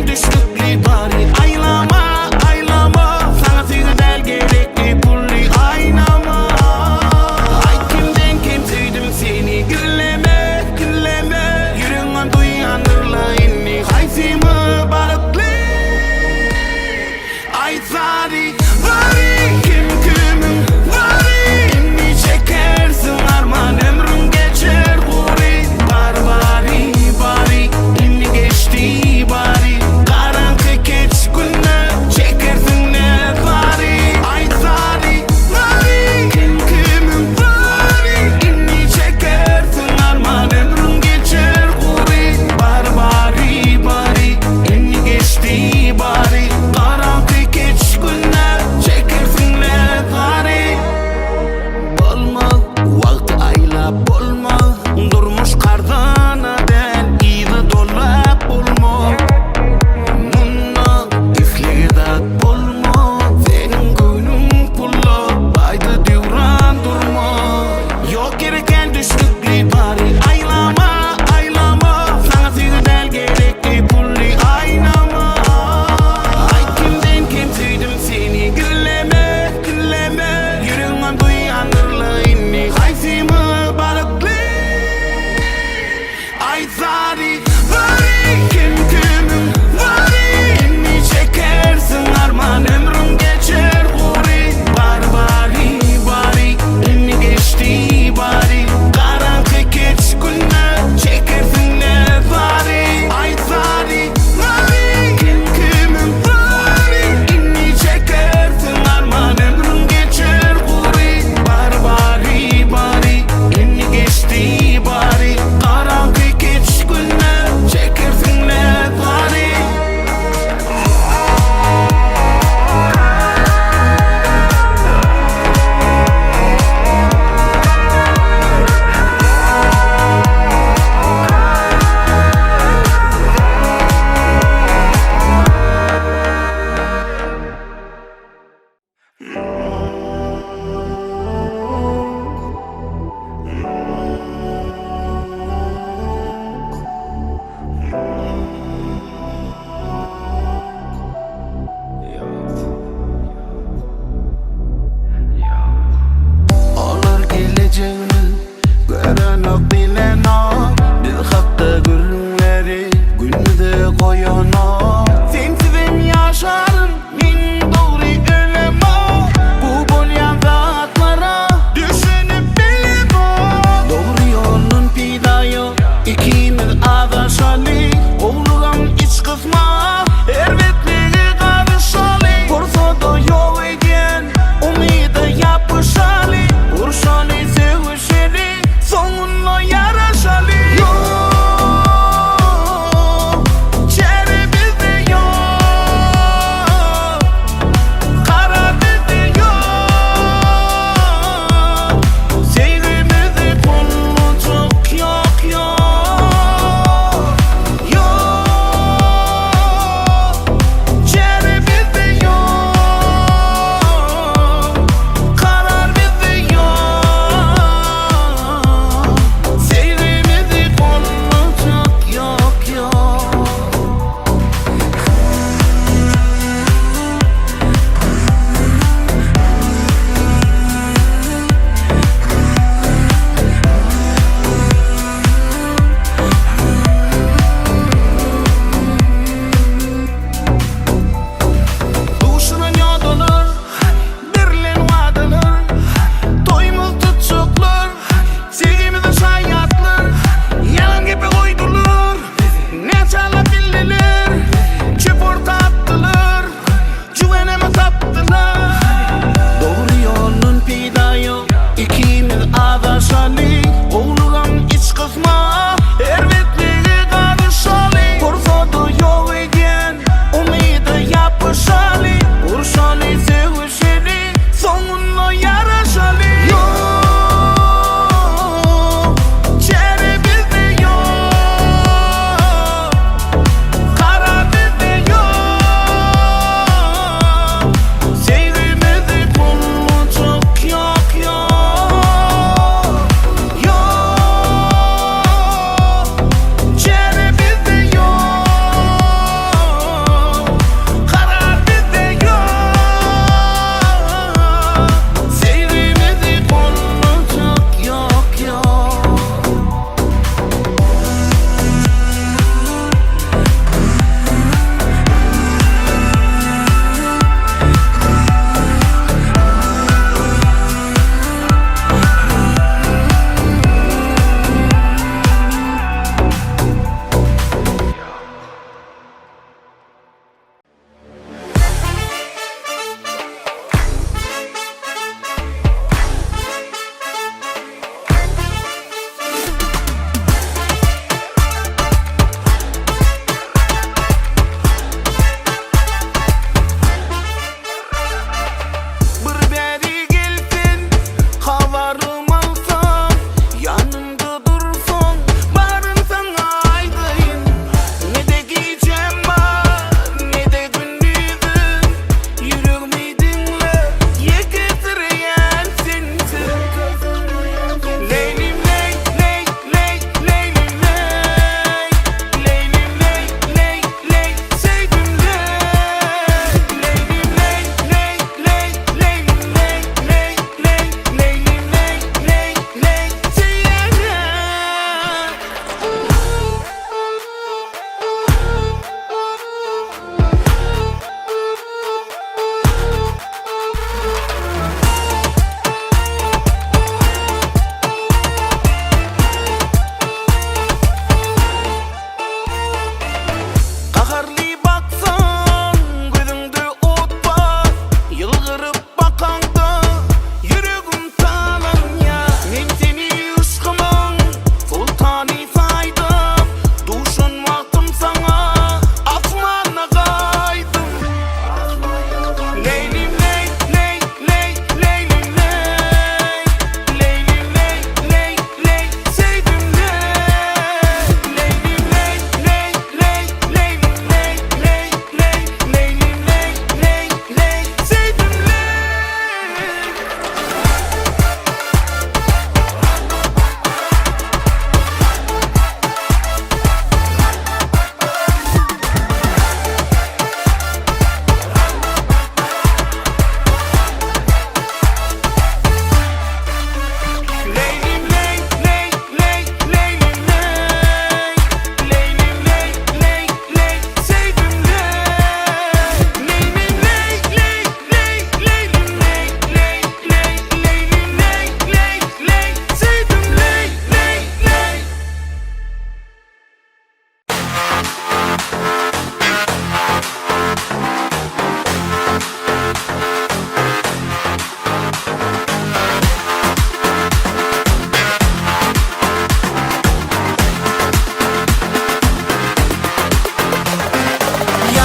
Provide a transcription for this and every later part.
däl düşnükli bary Aýlama, aýlama Saňa söýgi däl gerekli pully Aýnama Aýt kimden kem söýdüm seni Gizleme, gizleme Ýüregiňem duýandyr-la indi Haýsymy bagtly Aýt sary Bary kim kimiň bary Indi çekersiň arman ömrüň geçer gury Bar bary bary indi geçdi bary Garaňky keç günler.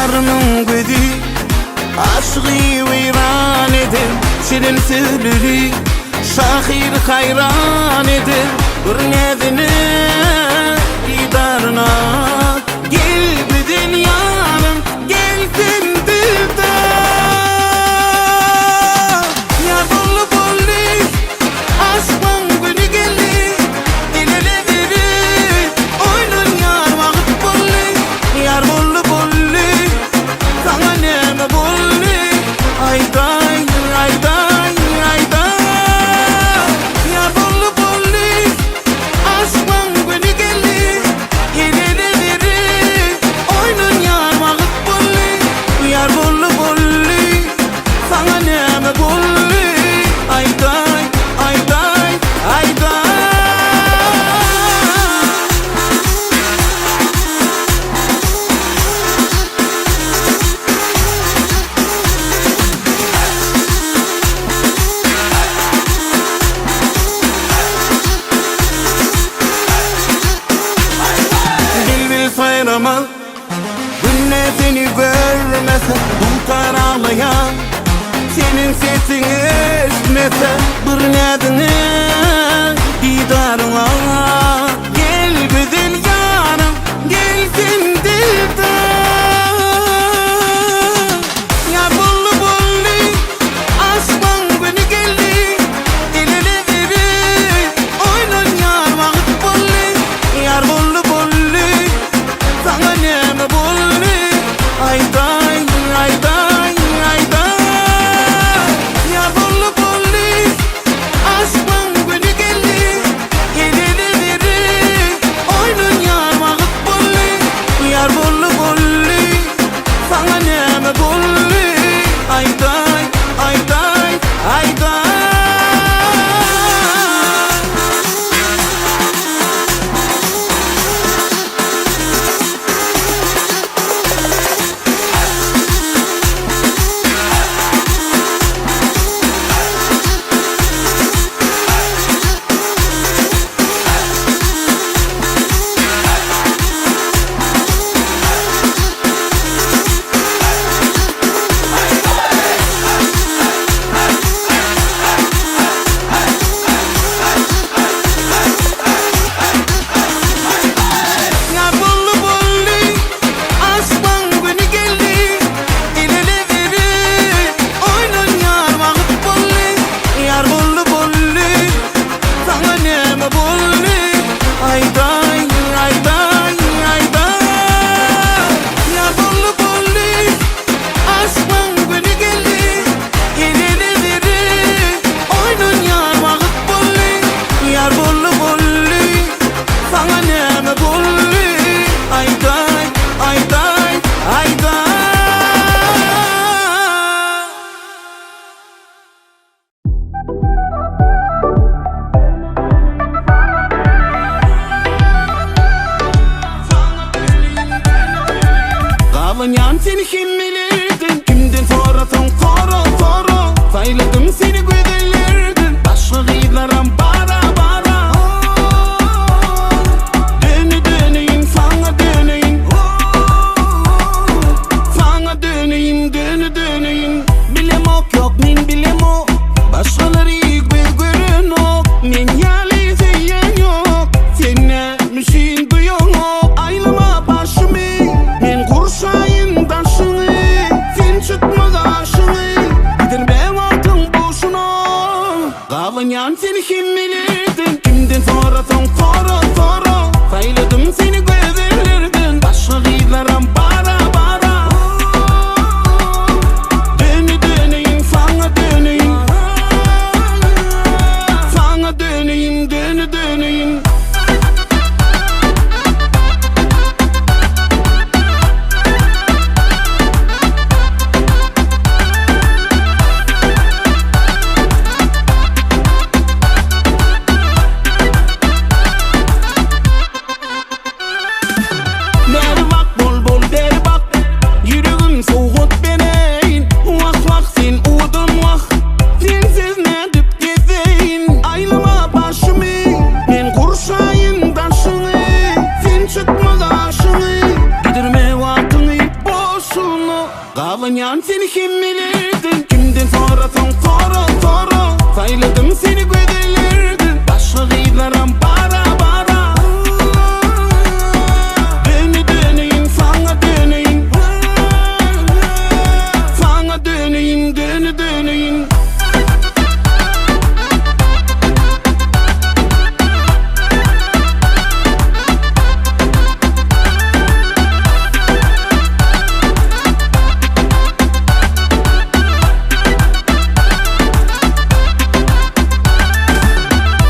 Ýarymyň gözi Aşygy weýran eder Şirin sözleri Şahyry haýran eder Bir näzine didaryna Gel gözel ýarym Gel sen dildar Ýar boldy boldy Aşygyň güni geldi El-ele berip Oýlanýar wagt boldy Ýar boldy boldy Saňa näme boldy Aýdaý aýdaý aýdaý Ýar boldy boldy Aşygyň güni geldi El-ele berip Oýlanýar wagt boldy Ýar boldy boldy Saňa näme boldy Aýdaý aýdaý aýdaý. Bilbil saýramaz Günde seni görmese Dutar aglaýar Seniň sesiňi eşitmese Bir näziňe didaryňa Gel gözel ýarym Gel sen dildar Ýar boldy boldy Aşmaň güni geldi El-ele berip Oýlanýar wagt boldy Ýar boldy boldy Saňa näme boldy Aýdaý aýdaý aýdaý Ýar boldy boldy Aşmaň güni geldi El-ele berip Oýlanýar wagt boldy Ýar boldy boldy Saňa näme boldy Aýdaý aýdaý aýdaý. Ýar boldy boldy Aşmaň güni geldi El-ele berip Oýlanýar wagt boldy Ýar boldy boldy Saňa näme boldy Aýdaý aýdaý aýdaý Ýar boldy boldy Aşmaň güni geldi El-ele berip Oýlanýar wagt boldy Ýar boldy boldy Saňa näme boldy Aýdaý aýdaý aýdaý. Gabanýan seni hemmelerden Kimden sorasaň sora sora Saýladym seni gözellerden Başga gyzlaram bara bara Döne döneýin saňa döneýin Saňa döneýin döne döneýin Bilemok ýok men bilemok Başgalary göz görenok Men ýaly söýýän ýok Sen näme üçin duýaňok Aýlama başymy Men gurşaýyn daşyňy Sen çytma gaşyňy Gidirme wagtyň boşuna Gabanýan seni hemmelerden Kimden sorasaň sora sora Saýladym seni gözellerden Başga gyzlaram bara bara Döne döneýin saňa döneýin Saňa döneýin döne döneýin. Bäri bak bol bol bäri bak Ýüregim sowgat bereýin Wah wah sen owadan wah Sensiz nädip gezeýin Aýlama başymy Men gurşaýyn daşyňy Sen çytma gaşyňy Gidirme wagtyňy boşuna. Gabanýan seni hemmelerden Kimden sorasaň sora sora Saýladym seni gözellerden Başga gyzlaram bara bara Döne döneýin saňa döneýin Saňa döneýin döne döneýin.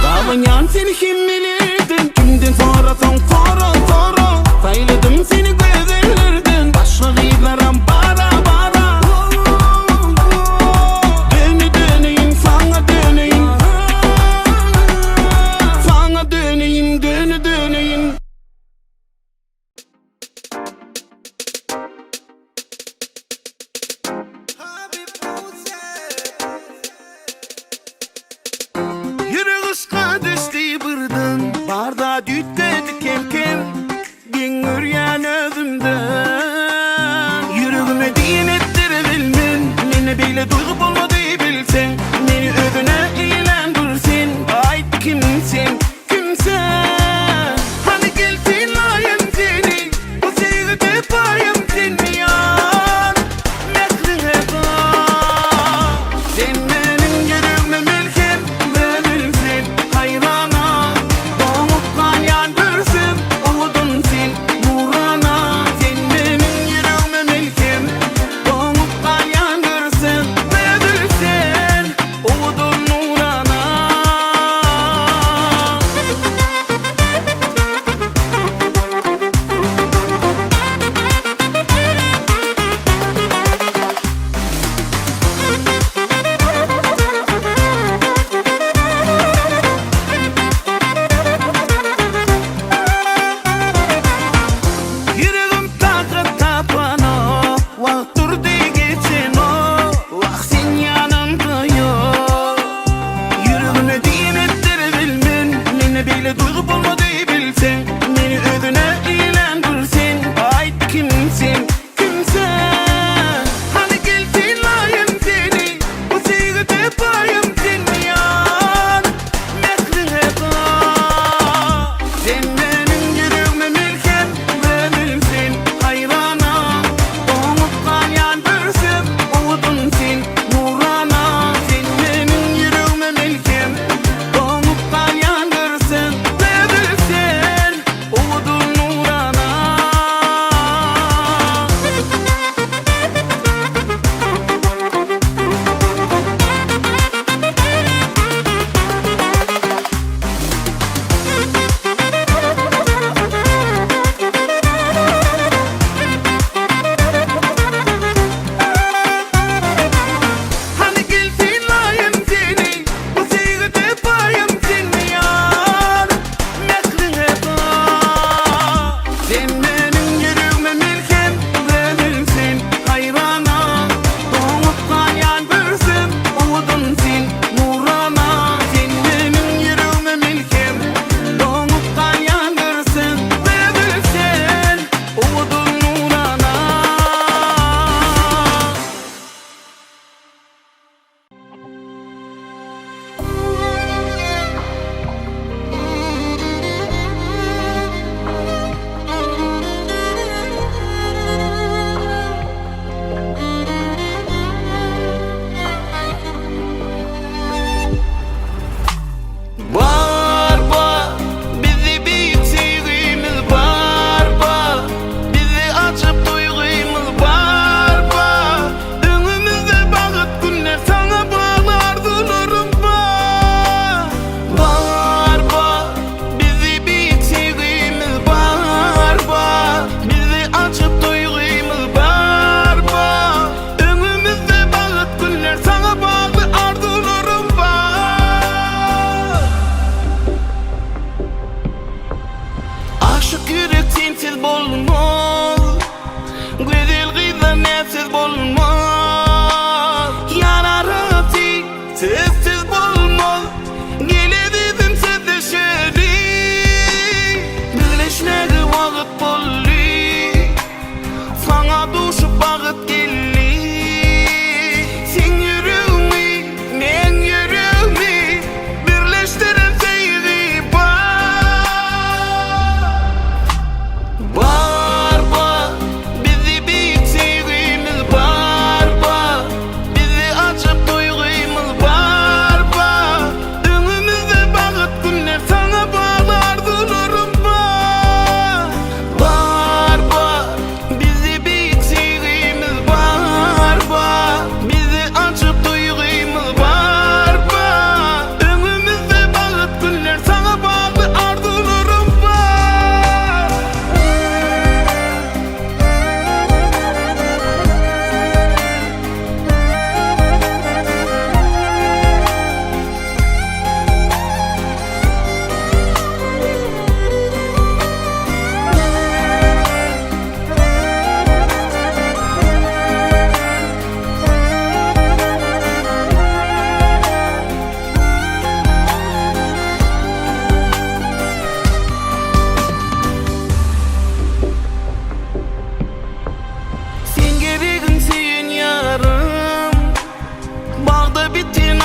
Gabanýan seni hemmelerden Kimden sorasaň sora sora Saýladym seni gözellerden Başga gyzlaram bara bara Döne döneýin saňa döneýin Saňa döneýin döne döneýin. Ýürek yşka düşdi birden Bar zat üýtgedi kem-kem Geň görýän özümden Ýüregime diýen etdirebilmen Mende beýle duýgy bolmady bilseň Meni özüne eýlän bir sen Aýt kim sen, kim sen Hany gel synlaýyn seni Bu söýgüde paýym sen ýar Mähriňe bar Sen meniň ýüregime melhem, melhem sen Haýrana doňup galýan.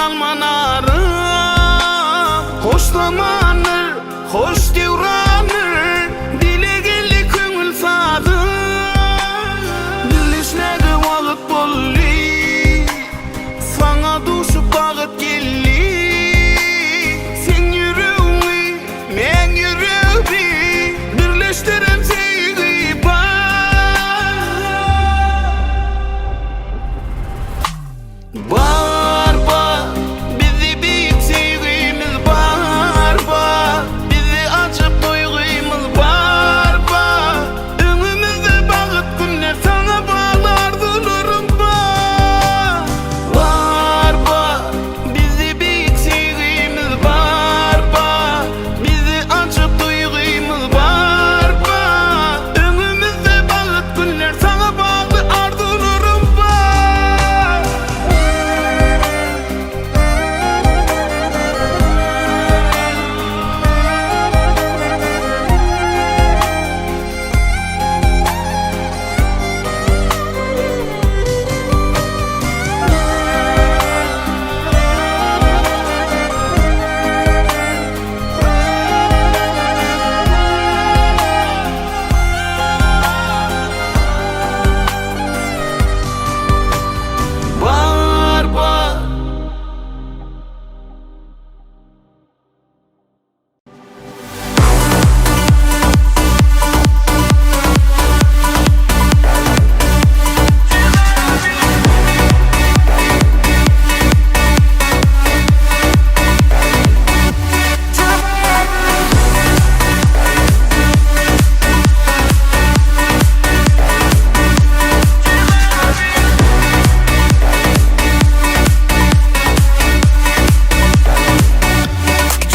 alma nara. Hoş zamandyr, hoş döwrandyr, Dile geldi köňül sazy. Birleşmäge wagt boldy, Saňa duşup bagyt geldi. Seň ýüregiňi, meň ýüregimi Birleşdiren söýgi bar. Bar bar bizde beýik söýgimiz bar bar bizde ajap duýgymyz bar bar öňümizde bagyt günler saňa bagly arzuwlarym bar bar bar bizde beýik söýgimiz bar bar bizde ajap duýgymyz bar bar öňümizde bagyt günler saňa bagly arzuwlarym bar. Bar bar.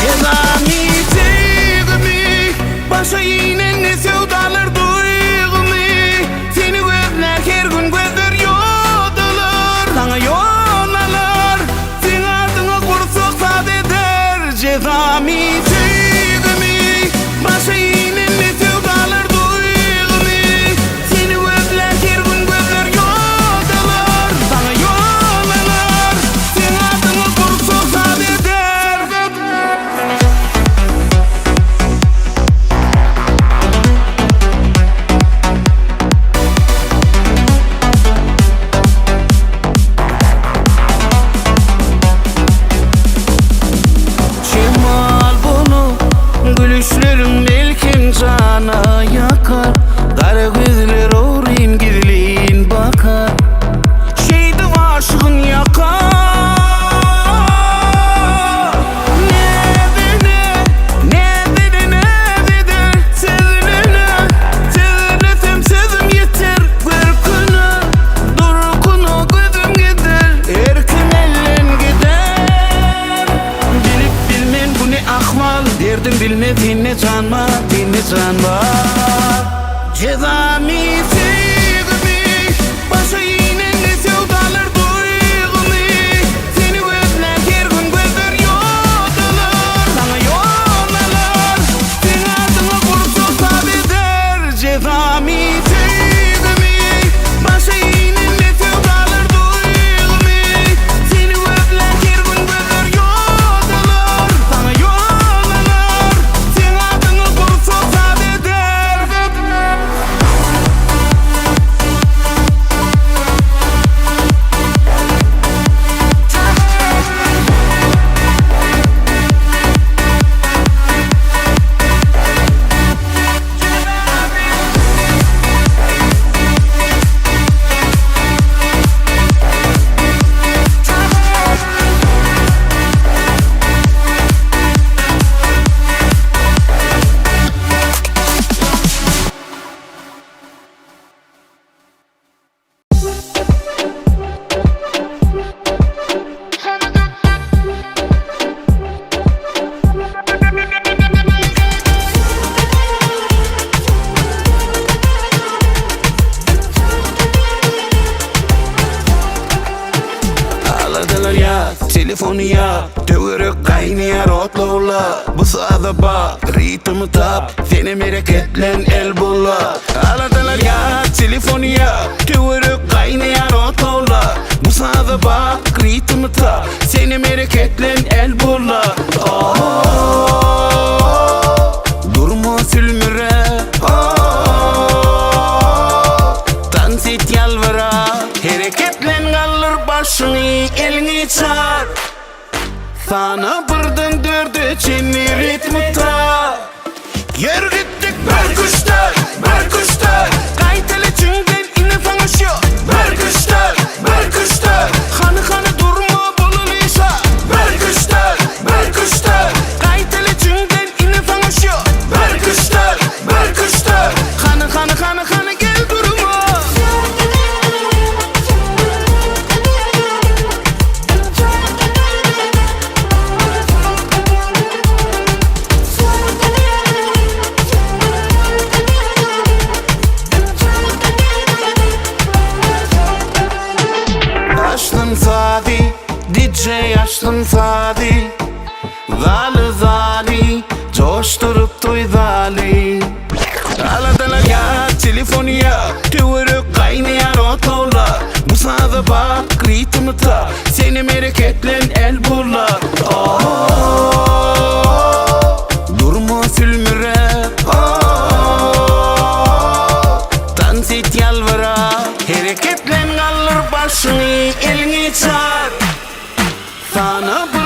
Jezamy söýgümi Başa inen ne söwdalar duýgymy Seni gözlär her gün gözler ýodalar Saňa ýol alar Seň adyňa gursak saz eder Jezamy söýgümi Başa inen ne söwdalar duýgymy Seni gözlär her gün gözler ýodalar Saňa ýol alar Seň adyňa gursak saz eder. Şemal bolup gülüşleriň belkem jana ýakar Gara gözler ogryn gizlin bakar Şeýdip aşygyn ýakar Näzine, näzine näz eder Sözlene, sözlesem sözüm ýeter Görküne, durkuna gözüm gider Erkim elden gider Bilip bilmen bu ne ahwal Derdim bilmez sende jan bar, sende jan bar Jezamy söýgümi Başa inen ne söwdalar duýgymy Seni gözlän her gün gözler ýodalar Saňa ýol alar Seň adyňa gursak saz eder Jezamy söýgümi Başa inen ne söwdalar duýgymy Seni gözlän her gün gözler ýodalar Saňa ýol alar Seň adyňa gursak saz eder. Aladalar ýaz, telefony ýap, Töwerek gaýnaýar otlawla Bu saza bak, ritmi tap, Senem hereketlen el bula. Aladalar ýaz, telefony ýap, Töwerek gaýnaýar otlawla Bu saza bak. bak ritmi tap Senem hereketlen el bula Durma sülmüre Dans et ýalbara Hereketlen galdyr başyňy elňi çar Sana birden dörde çenli ritmi tap Ýör gitdik bir küştör, bir küştör Gaýtaly çüňden ine saňa şu Bir küştör, bir küştör Hany hany durma bolan işe Bir küştör, bir küştör Gaýtaly çüňden ine saňa şu Bir küştör, bir küştör Hany hany hany hany gel durma. Açtym sazy, DJ açtym sazy Zaly zaly, joşduryp toý zaly Aladalar ýat, telefon ýak, Töwerek gaýnaýar otaglar Bu saza bak, ritmi tap Senem hereketlen el bula Durma sülmüräp Dans et ýalbara Hereketlen galdyr başyňy Elňi çar Sana.